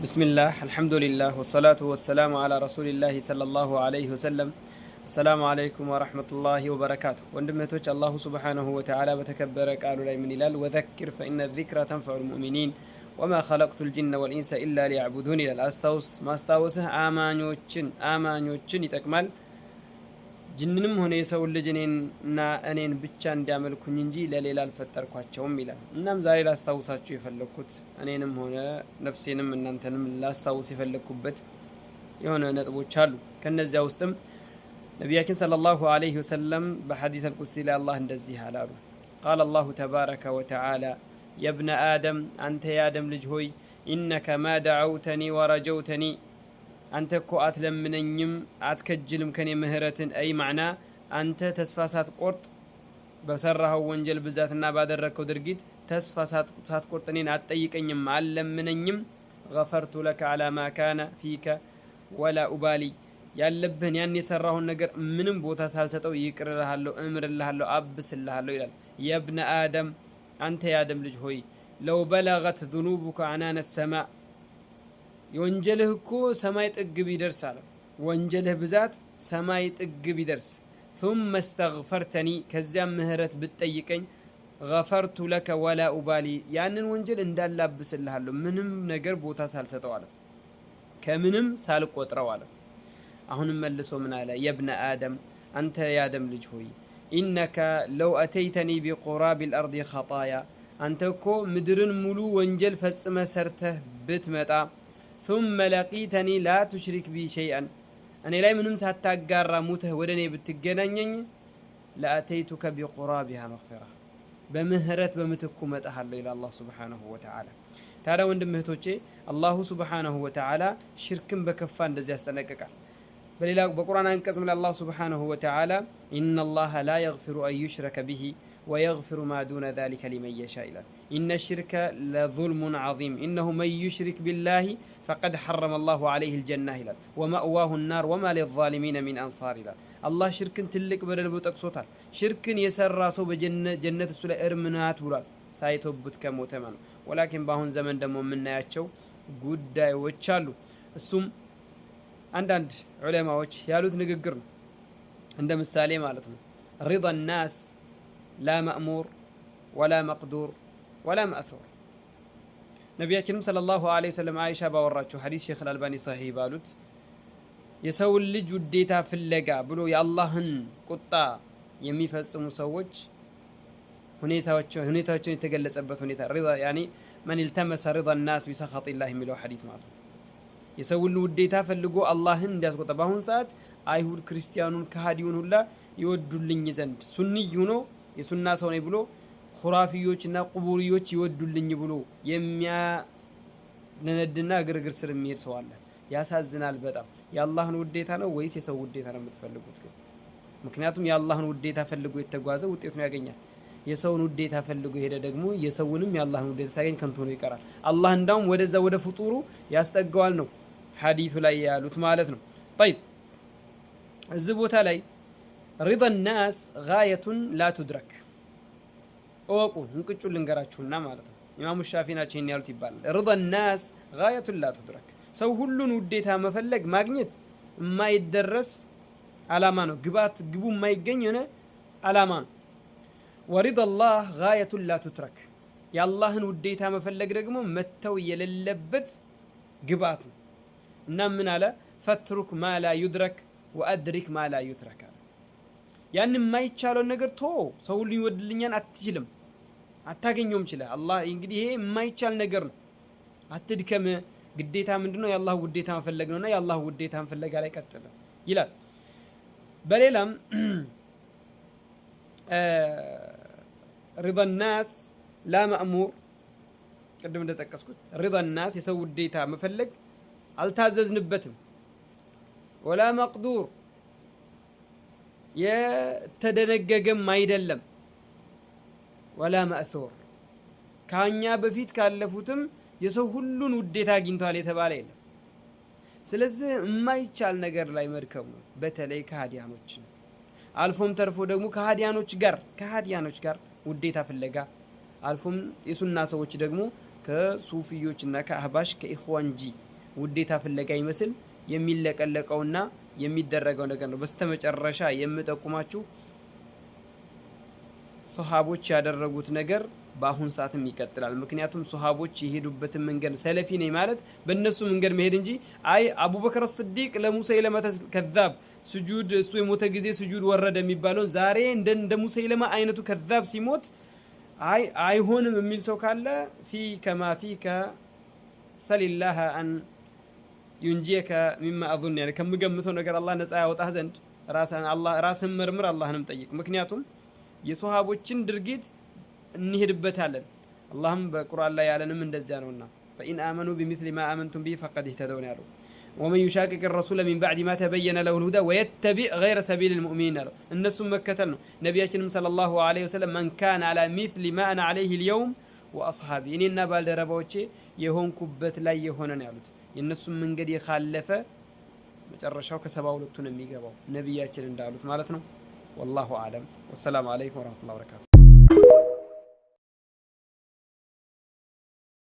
بسم الله، الحمد لله، والصلاة والسلام على رسول الله صلى الله عليه وسلم. السلام عليكم ورحمة الله وبركاته። ወንድም እህቶች፣ الله سبحانه وتعالى በተከበረ ቃሉ ላይ ምን ይላል? وذكر فإن الذكرى تنفع المؤمنين وما خلقت الجن والإنس إلا ليعبدون ይላል። አስታውስ፣ ማስታወስህ አማኞችን ይጠቅማል። ጅንንም ሆነ የሰውን ልጅ እኔንና እኔን ብቻ እንዲያመልኩኝ እንጂ ለሌላ አልፈጠርኳቸውም ይላል። እናም ዛሬ ላስታውሳችሁ የፈለግኩት፣ እኔንም ሆነ ነፍሴንም እናንተንም ላስታውስ የፈለግኩበት የሆነ ነጥቦች አሉ። ከነዚያ ውስጥም ነቢያችን صلى الله عليه وسلم በሐዲስ القدسي ላይ አላህ እንደዚህ አላሉ። قال الله تبارك وتعالى: يا ابن آدم፣ አንተ የአደም ልጅ ሆይ፣ إنك ما دعوتني ورجوتني፣ አንተ እኮ አትለምነኝም፣ አትከጅልም ከኔ ምህረትን። أي معنى አንተ ተስፋ ሳትቆርጥ በሰራኸው ወንጀል ብዛትና ባደረግከው ድርጊት ተስፋ ሳትቆርጥ እኔን አትጠይቀኝም፣ አትለምነኝም። غفرت لك على ما كان فيك ولا أبالي፣ ያለብህን ያን የሰራኸውን ነገር ምንም ቦታ ሳልሰጠው ይቅር እልሃለሁ፣ እምርልሃለሁ፣ አብስልሃለሁ ይላል። يا ابن آدم፣ አንተ የአደም ልጅ ሆይ፣ لو بلغت ذنوبك عنان السماء፣ የወንጀልህ እኮ ሰማይ ጥግ ቢደርስ አለ። ወንጀልህ ብዛት ሰማይ ጥግ ቢደርስ፣ ثم استغفرتني፣ ከዚያም ምህረት ብትጠይቀኝ፣ غفرت لك ولا أبالي፣ ያንን ወንጀል እንዳላብስልሃለሁ ምንም ነገር ቦታ ሳልሰጠው አለ። ከምንም ሳልቆጥረው አለ። አሁንም መልሶ ምን አለ? يا ابن آدم፣ አንተ የአደም ልጅ ሆይ፣ إنك لو أتيتني بقراب الأرض خطايا፣ አንተ እኮ ምድርን ሙሉ ወንጀል ፈጽመህ ሰርተህ ብትመጣ፣ ثم لقيتني لا تشرك بي شيئا፣ እኔ ላይ ምንም ሳታጋራ ሙተህ ወደ እኔ ብትገናኘኝ፣ لأتيتك بقرابها مغفرة፣ በምህረት በምትኩ እመጣሃለሁ ይላል አላህ سبحانه وتعالى። ታዲያ ወንድም እህቶቼ፣ الله سبحانه وتعالى ሽርክን በከፋ እንደዚህ ያስጠነቅቃል። በሌላ በቁርአን አንቀጽ ላይ አላህ سبحانه وتعالى إن الله لا يغفر أن يشرك به ويغفر ما دون ذلك لمن يشاء ይላል። إن الشرك لظلم عظيم، إنه من يشرك بالله فقد حرم الله عليه الجنة ይላል። ومأواه النار وما للظالمين من أنصار ይላል። አላህ ሽርክን ትልቅ በደል ብሎ ጠቅሶታል። ሽርክን የሰራ ሰው በጀነት እሱ ላይ እርም ናት ብሏል። ሳይቶብት ከሞተ ማለት ነው። ولكن በአሁን ዘመን ደግሞ የምናያቸው ጉዳዮች አሉ። እሱም አንዳንድ ዑለማዎች ያሉት ንግግር ነው። እንደ ምሳሌ ማለት ነው። رضا الناس لا مأمور ولا مقدور ولا مأثور። ነቢያችንም صلى الله عليه وسلم አይሻ ባወራቸው ሐዲስ፣ ሼክ አልአልባኒ صحيح ባሉት፣ የሰውን ልጅ ውዴታ ፍለጋ ብሎ የአላህን ቁጣ የሚፈጽሙ ሰዎች ሁኔታቸውን የተገለጸበት ሁኔታ፣ يعني من التمس رضا الناس بسخط الله የሚለው ሐዲስ ማለት ነው። የሰውን ውዴታ ፈልጎ አላህን እንዲያስቆጣ፣ በአሁን ሰዓት አይሁድ ክርስቲያኑን ከሃዲውን ሁላ ይወዱልኝ ዘንድ ሱኒይ ሆኖ የሱና ሰው ነኝ ብሎ ኹራፊዮችና ቁቡሪዮች ይወዱልኝ ብሎ የሚያነድና እግርግር ስር የሚሄድ ሰው አለ። ያሳዝናል በጣም። የአላህን ውዴታ ነው ወይስ የሰው ውዴታ ነው የምትፈልጉት? ግን ምክንያቱም የአላህን ውዴታ ፈልጎ የተጓዘ ውጤቱን ያገኛል። የሰውን ውዴታ ፈልጎ የሄደ ደግሞ የሰውንም የአላህን ውዴታ ሳያገኝ ከንቱ ሆኖ ይቀራል። አላህ እንዳውም ወደዛ ወደ ፍጡሩ ያስጠጋዋል ነው ሐዲሱ ላይ ያሉት ማለት ነው። طيب፣ እዚህ ቦታ ላይ رضا الناس غاية لا تدرك እወቁ። እንቅጩን ልንገራችሁና ማለት ነው። ኢማሙ ሻፊ ናቸው ይህን ያሉት ይባላል። رضا الناس غاية لا تدرك፣ ሰው ሁሉን ውዴታ መፈለግ ማግኘት የማይደረስ አላማ ነው። ግባት ግቡ የማይገኝ የሆነ አላማ ነው። ورضا الله غاية لا تترك፣ የአላህን ውዴታ መፈለግ ደግሞ መተው የሌለበት ግባት ነው። እና ምን አለ? فاترك ما لا يدرك وأدرك ما لا يترك አለ። ያን የማይቻለውን ነገር ቶ ሰው ሁሉ ይወድልኛል አትችልም፣ አታገኘውም። ችለህ አላህ እንግዲህ ይሄ የማይቻል ነገር ነው። አትድከም። ግዴታ ምንድነው? የአላህ ውዴታ መፈለግ ነውና የአላህ ውዴታ ፍለጋ ላይ ቀጥል ይላል። በሌላም رضا الناس لا مأمور፣ ቅድም እንደጠቀስኩት رضا الناس የሰው ውዴታ መፈለግ አልታዘዝንበትም። ولا مقدور፣ የተደነገገም አይደለም። ولا مأثور፣ ከኛ በፊት ካለፉትም የሰው ሁሉን ውዴታ አግኝተዋል የተባለ የለም። ስለዚህ የማይቻል ነገር ላይ መድከሙ በተለይ ከሃዲያኖችን አልፎም ተርፎ ደግሞ ከሃዲያኖች ጋር ውዴታ ፍለጋ፣ አልፎም የሱና ሰዎች ደግሞ ከሱፊዮችና ከአህባሽ ከኢኽዋንጂ ውዴታ ፍለጋ ይመስል የሚለቀለቀውና የሚደረገው ነገር ነው። በስተመጨረሻ የምጠቁማችሁ ሶሃቦች ያደረጉት ነገር በአሁን ሰዓትም ይቀጥላል። ምክንያቱም ሶሃቦች የሄዱበትን መንገድ ሰለፊ ነኝ ማለት በእነሱ መንገድ መሄድ እንጂ አይ አቡበክር ስዲቅ ለሙሰይለማ ከዛብ ስጁድ እሱ የሞተ ጊዜ ስጁድ ወረደ የሚባለውን ዛሬ እንደ ሙሰይለማ አይነቱ ከዛብ ሲሞት አይ አይሆንም የሚል ሰው ካለ فيك ما فيك سل الله أن ينجيك مما أظن يعني ከምገምተው ነገር አላህ ነፃ ያወጣህ ዘንድ ራስህን መርምር፣ አላህንም ጠይቅ። ምክንያቱም የሶሃቦችን ድርጊት እንሄድበታለን። አላህም በቁርአን ላይ ያለንም እንደዚያ ነውና فإن آمنوا بمثل ما آمنتم به فقد اهتدوا ነው ያለው። ومن يشاقق الرسول من بعد ما تبين له الهدى ويتبع غير سبيل المؤمنين አለው። እነሱም መከተል ነው። ነቢያችንም صلى الله عليه وسلم من كان على مثل ما أنا عليه اليوم وأصحابي እኔና ባልደረባዎቼ የሆንኩበት ላይ የሆነ ነው ያሉት። የእነሱም መንገድ የካለፈ መጨረሻው ከ72ቱ ነው የሚገባው ነቢያችን እንዳሉት ማለት ነው። والله أعلم። والسلام عليكم ورحمة الله وبركاته።